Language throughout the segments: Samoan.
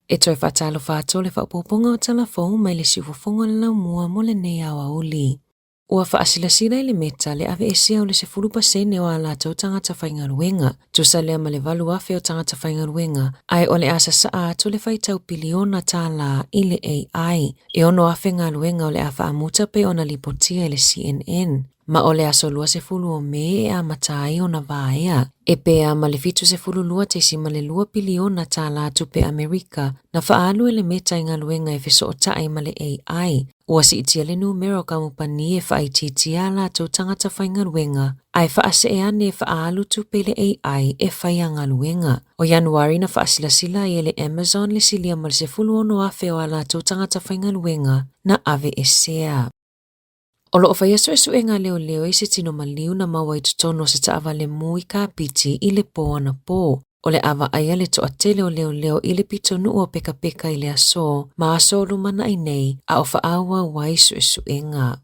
E toe faatalofa atu o le faaopoopoga o tala fou mai le siufofoga o le laumua mo lenei aoauli. Ua faasilasila i le Meta le aveesea o le 10% o a latou tagata faigaluega, tusa lea ma le 8,000 o tagata faigaluega, ae o le a sasaa atu le faitau piliona tālā i le AI. E 6,000 galuega o le a faamuta pei ona lipotia e le CNN. Ma o le aso 20 o Me e amata ai ona vaea, e pea ma le $72.2 piliona tālā tupe Amerika na faaalu e le Meta i galuega e fesootai ma le AI. Ua siitia le numera o kamupani e faaitiitia a latou tagata faigaluega ae faasee ane e faaalu tupe i le AI e fai a galuega. O Ianuari na faasilasila ai e le Amazon le silia ma le 16,000 o a latou tagata faigaluega na aveesea. O lo o faia suesuega a leoleo i se tino maliu na maua i totonu o se taavale mu i Kapiti i le pō anapō. O le a vaaia le toatele o leoleo i le pitonuu o Pekapeka i le aso ma aso o lumanai nei a o faaauau ai suesuega.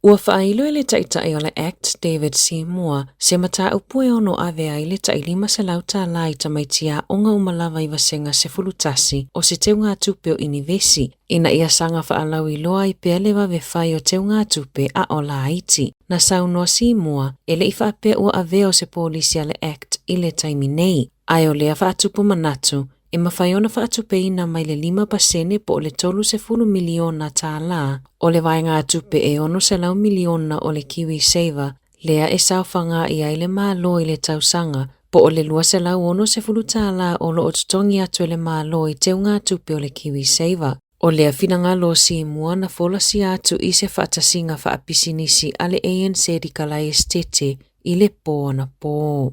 Ua faailo e le Taitai o le act David Seymour se mataupu e ono ave ai le tai $500 i tamaiti aoga uma lava i vasega 11 o se teugatupe o inivesi ina ia saga faalauiloa ai pea le vave fai o teugatupe a o laiti. Na saunoa Seymour e le i faapea ua avea o se polisi a le act i le taimi nei, ae o lea faatupu manatu e mafai ona faatupeina mai le 5% po o le $30 miliona tālā o le vaegatupe e $600 miliona o le KiwiSaver lea e saofaga i ai le Malo i le tausaga po o le $260 o lo o totogi atu e le Malo i teugatupe o le KiwiSaver. O lea finagalo o Seymour na folasia atu i se faatasiga faapisinisi a le ANZ i Kalaesetete i le pō anapō.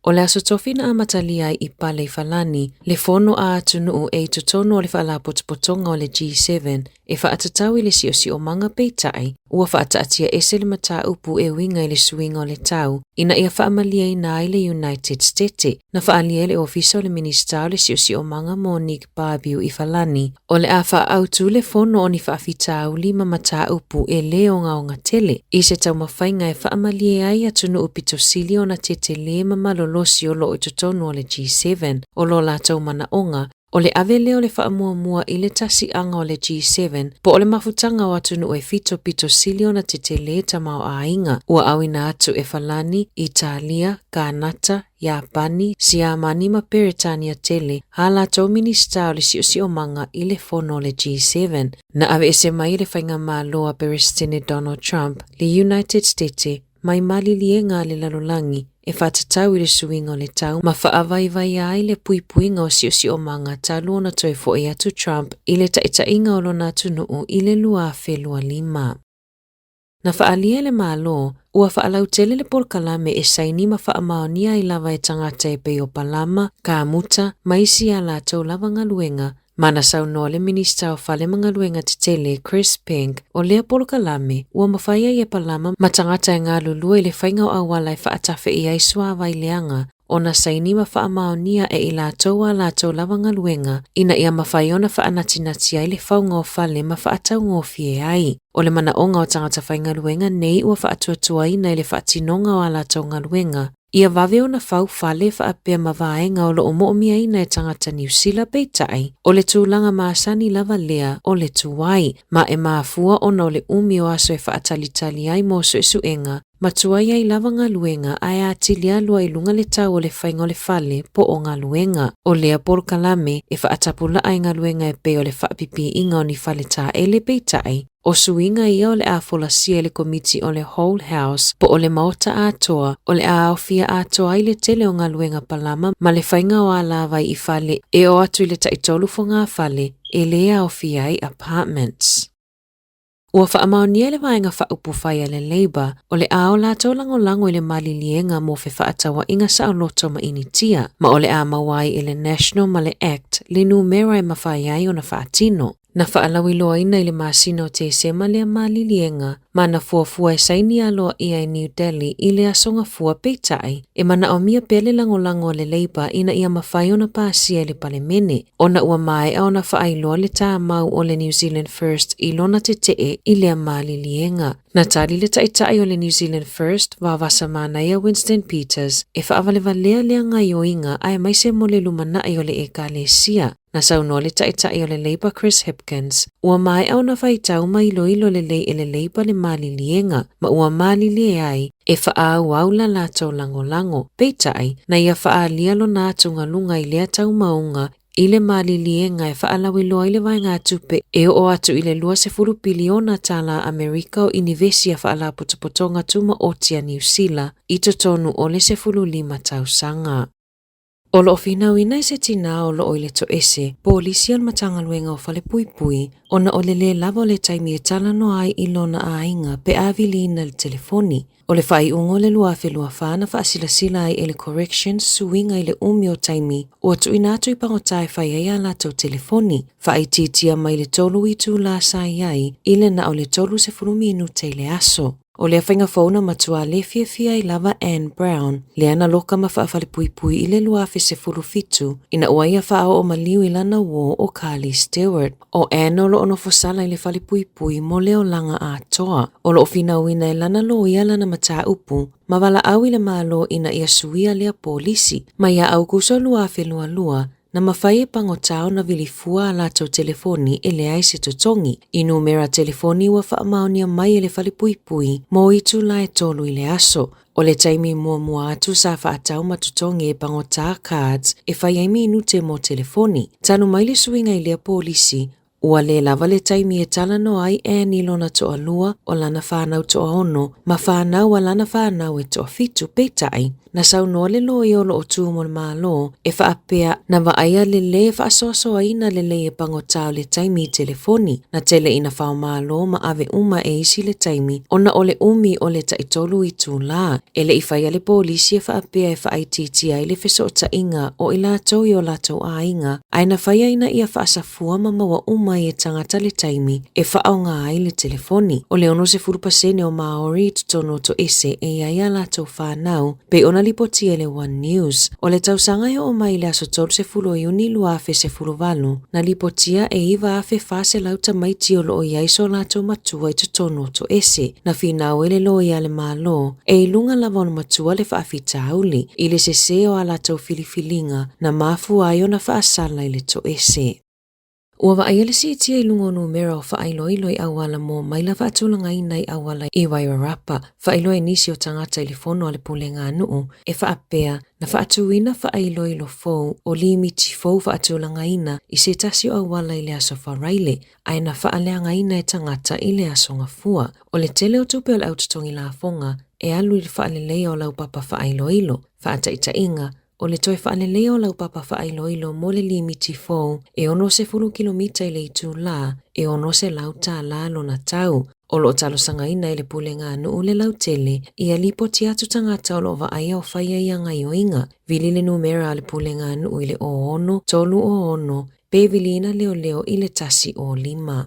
O le Aso Tofi na amatalia ai i Pale i Falani le fono a atunuu e i totonu o le Faalapotopotoga o le G7 e faatatau i le siosiomaga peitai ua faataatia ese le mataupu e uiga i le suiga o le tau ina ia faamalieina ai le United Stete na faaalia e le Ofisa o le Minisita o le Siosiomaga Monique Barbiu i Falani O le a faaautu le fono o ni faafitauli ma mataupu e lē ogaoga tele i se taumafaiga e faamalie ai atunuu pito sili ona tetelē ma malolosi o lo o i totonu o le G7. O lo latou manaoga, o le ave lea o le faamuamua i le tasiʻaga o le G7 po o le mafutaga o atunuu e fito pito sili ona tetelē tamaoaiga ua auina atu e Falani, Italia, Kanata, Iapani, Siamani ma Peretania tele ā latou Minisita o le Siosiomaga i le fono o le G7. Na aveese mai e le faigamalo a Peresetene Donald Trump le United Stete mai maliliega a le lalolagi e faatatau i le suiga o le tau ma faavaivaia ai le puipuiga o siosiomaga talu ona toe fo'i atu Trump i le taitaiga o lona atunuu i le 2025. Na faaalia e le Malo, ua faalautele le polokalame e saini ma faamaonia ai lava e tagata e pei o Palama, Kamuta ma isi a latou lava galuega, ma na saunoa le Minisita o Fale ma Galuega Tetele Chris Penk o lea polokalame ua mafai ai e Palama ma tagata e galulue i le faiga o auala e faatafeʻi ai suavai leaga ona saini ma faamaonia e i latou a latou lava galuega ina ia mafai ona faanatinati ai le fauga o fale ma faataugofie ai. O le manaoga o tagata faigaluega nei ua faatuatuaina i le faatinoga o a latou galuega, ia vave ona fau fale faapea ma vaega o lo o moomiaina e tagata Niu Sila peitai, o le tulaga masani lava lea o le tuai, ma e mafua ona o le umi o aso e faatalitali ai mo suesuega ma tuai ai lava galuega ae atili alu ai i luga le tau o le faiga o le fale po o galuega. O lea polokalame e faatapulaa i galuega e pei o le faapipiiga o ni fale taele peitai, o suiga ia o le a folasia e le komiti o le Whole House po o le Maota atoa o le a aofia atoa ai le tele o galuega palama ma le faiga o alavai i fale e oo atu i le taitolu fogafale e lē aofia ai apartments. Ua faamaonia e le Vaega Faaupufai a le Labour o le a o latou lagolago i le maliliega mo fefaatauaiga saoloto ma Initia, ma o le a maua ai e le National ma le Act le numera e mafai ai ona faatino. Na faalauiloaina i le masina o Tesema lea maliliega, Ma na fuafua e saini aloaia e New Delhi i le Aso Gafua peitai, e manaomia pea le lagolago a le Labour ina ia mafai ona pasia i le Palemene, ona ua maea ona faailoa le tāmau o le New Zealand First i lona tetee i lea maliliega. Na tali le taitai o le New Zealand First, Vavasa Manaia Winston Peters, e faavalevalea lea gaioiga aemaise mo le lumanai o le Ekalesia. Na saunoa le taitai o le Labour Chris Hipkins, ua maea ona faitau ma iloilo lelei e le Labour le maliliega, ma ua malilie ai e faaauau la latou lagolago. Peitai, na ia faaalia lona atugaluga i lea taumauga i le maliliega e faalauiloa ai le vaegatupe e oo atu i le 20 piliona tālā Amerika o Inivesi a Faalapotopotoga Tumaoti a Niu Sila i totonu o le 15 tausaga. O lo o finauina i se tinā o lo o i le toese, polisi a le Matagaluega o Falepuipui ona o le lē lava o le taimi e talanoa ai i lona aiga pe a viliina le telefoni. O le faaiuga o le 2024 na faasilasila ai e le Corrections suiga i le umi o taimi ua tuuina atu i pagota e fai ai a latou telefoni, faaitiitia mai le 3 itulā sa i ai i le na o le 30 minute i le aso. O lea faiga fou na matua le fiafia ai lava Anne Brown, lea na loka ma faafalepuipui i le 2017 ina ua ia faaoo maliu i lana uō o Carly Stewart. O Anne o lo o nofo sala i le falepuipui mo le olaga atoa. O lo o finauina e lana loia lana mataupu ma valaau i le Malo ina ia suia lea polisi. Mai ia Aukuso 2022, Na mafai e pagota ona vili fua a latou telefoni e leai se totogi. I numera telefoni ua faamaonia mai e le falepuipui mo itula e tolu i le aso. O le taimi muamua atu sa faatau ma totogi e pagota cards e fai ai minute mo telefoni. Talu mai le suiga i lea polisi, Ua le lava le taimi e talanoa ai Ann i lona toalua o lana fanau toaono ma fanau a lana fanau e toafitu, peitai, na saunoa le loia o lo o tu mo le Malo e faapea na vaaia le lē faasoasoaina lelei e pagota o le taimi i telefoni, na tele ina faomalo ma ave uma e isi le taimi ona o le umi o le taitolu itulā. E le i faia le polisi e faapea e faaitiitia ai le fesootaiga o i latou i o latou aiga, ae na faia ina ia faasafua ma maua uma ai e tagata le taimi e faaaoga ai le telefoni. O le 60% o Māori i totonu o toese e i ai ā latou whānau, pei ona lipotia e le One News. O le tausaga e oo mai i le aso 30 o Iuni 2018, na lipotia e 9,400 tamaiti o lo o i ai so latou matua i totonu o toese. Na finau e le loia a le Malo, e i luga lava o le matua le faafitauli, i le sesē o a latou filifiliga na mafua ai ona faasala i le toese. Ua vaaia le siitia i luga o numera o faailoilo i auala mo maila faatulagaina i auala i Wairarapa, faailoa e nisi o tagata i le fono a le Pulega a Nuu e faapea na faatuina faailoilo fou o limiti fou faatulagaina i se tasi o auala i le Aso Faraile ae na faaleagaina e tagata i le Aso Gafua. O le tele o tupe o le au totogi lafoga e alu i le faaleleia o laupapa faailoilo, faataitaiga, o le toe faaleleia o laupapa faailoilo mo le limiti fou e 60 kilomita i le itulā, e $600 lona tau. O lo o talosagaina e le Pulega a Nuu le lautele ia lipoti atu tagata o lo o vaaia o faia ia gaioiga. Vili le numera a le Pulega a Nuu i le 06 306 pe viliina leoleo i le 105.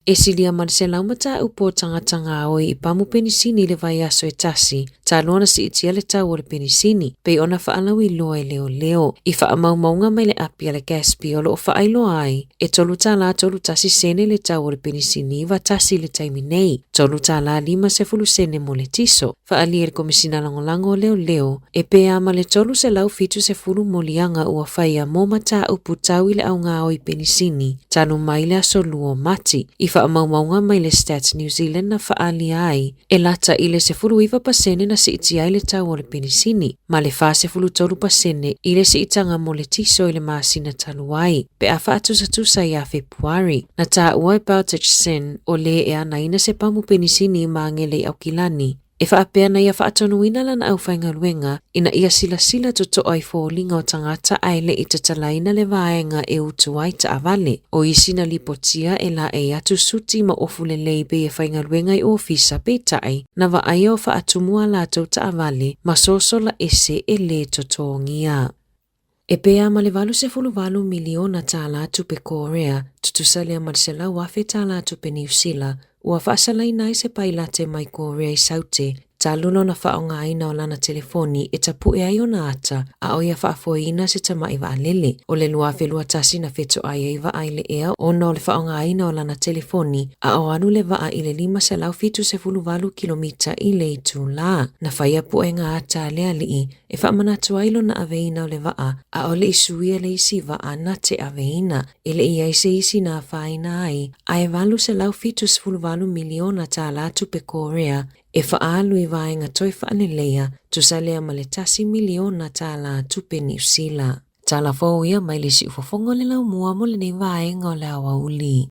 E silia ma le 100 mataupu o tagata gaoi i pamu penisini i le vaiaso e tasi, talu ona siitia le tau o le penisini, pei ona faalauiloa e leoleo. I faamaumauga mai le api a le Gaspy o lo o faailoa ai, e $3.31 sene le tau o le penisini 91 i le taimi nei, $3.50 sene mo le tiso. Faaalia e le Komesina Lagolago o Leoleo, e pe a ma le 370 moliaga ua faia mo mataupu tau i le augaoi penisini talu mai le aso 2 o Mati, i faamaumauga mai le Stats New Zealand na faaalia ai, e lata i le 19% na siitia ai le tau o le penisini, ma le 43% i le siitaga mo le tiso i le masina talu ai, pe a faatusatusa ia Fepuari. Na taua e Baltic Sin o lē e anaina se pamu penisini i Magele i Aukilani, e faapea na ia faatonuina lana aufaigaluega ina ia silasila totoa i foliga o tagata ae le i tatalaina le vaega e utu ai taavale. O isi na lipotia e laei atu suti ma ofu lelei pei e faigaluega i ofisa peitai na vaaia o faatumu a latou taavale ma sosola ese e lē totogia. E pea ma le $88 miliona tupe Korea, tutusa lea ma le $100,000 tupe Niu Sila, Ua faasalaina ai se pailate mai Korea i Saute talu lona faaaogaina o lana telefoni e tapue ai ona ata a o ia faafoeina se tama'i vaalele. O le 2021 na fetoai ai vaa i le ea ona o le faaaogaina o lana telefoni a o alu le vaa i le 578 kilomita i le itulā. Na faia puega ata a le alii e faamanatu ai lona aveina o le vaa a o le i suia le isi vaa na te aveina. E le i ai se isi na afaina ai, a e $878 miliona tālā tupe Korea e faaalu i vaega toe faaleleia, tusa lea ma le $1 miliona tālā tupe Niu Sila. Tala fou ia mai le siufofoga o le laumua mo lenei vaega o le aoauli.